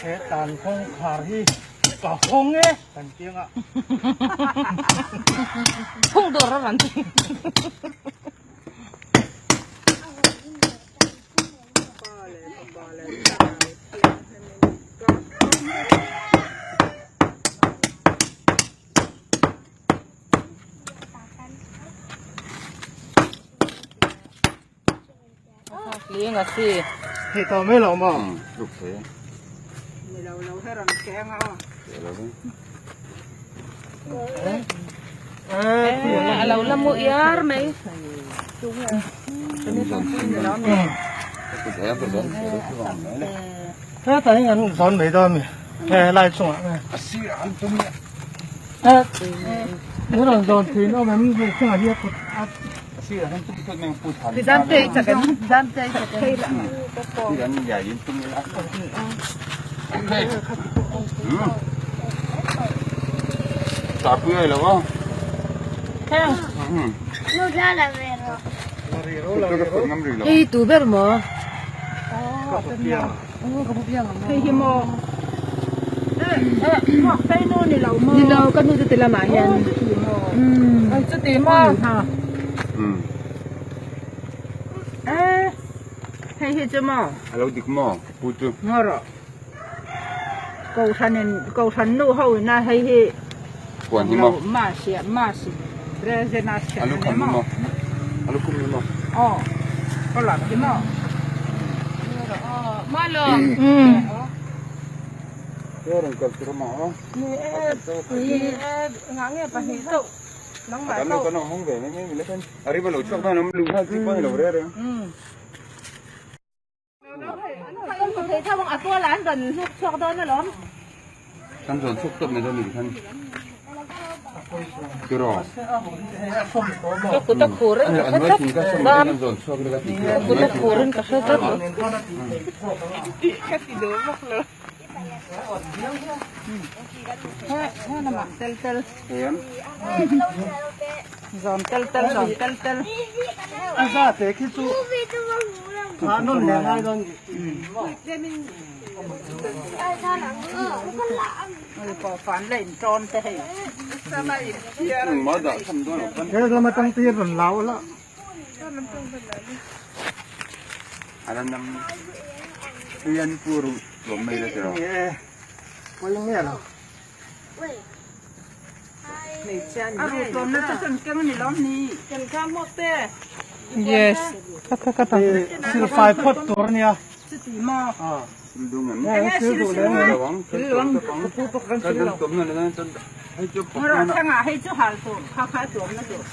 He tan kawngkhar hi ka hawng e kan piang a. Phung dawr a ran ti. Ling a si. Hei tawh mai lo maw? Luk thei. Ni lo lo he rawn keng a aw. A lo la mu iar mai. Hetah hian an zawn mai dawn a mi he lai chungah nge. A sirah an tum nia. He rawn zawn thin awm em hei chungah hian kut a. A sirah an tum tawt mai ang pu than. Sirah an iai in tum ila. Okay. Tapui ai lo aw. Hei tu ber maw? Hei hi maw? Ni lo ka nu chu ti lamah hian. Chuti maw? Hei hi chu maw? A lo dik maw pu chu? Ngaw rawh. Kohhranin kohhran nu ho ina hei hi Puan hi maw? Mass mass present a A lukham hi maw? A lukhum hi maw? Aw ka lam hi maw? Malawm. He rawn kal tur a maw aw? Ni e ni e ngah nge pahnih chauh nangmah chauh. Kan lo hawng ve mai mai mi le khan a riva lo chhuak dawn a lu nghal chi pawh a ni lo reng reng. Kan zawn chhuak tawp mai dawn a ni khan tiraw Ka kut a khur in ka hre tlat Kan zawn chhuak ila tih Ka kut a khur in ka hre tlat Zawm tel tel zawm tel tel. A za te khi chu thah nawn leh ngai dawn ni. He lam atang te hian rawn lau la. Ni e, pawi nge lo. Yes. Silfai phawt tur a nia. Chuti maw? Enge sil sil Rawh thlengah hei chu hal tur, kha kha a tuamna tur.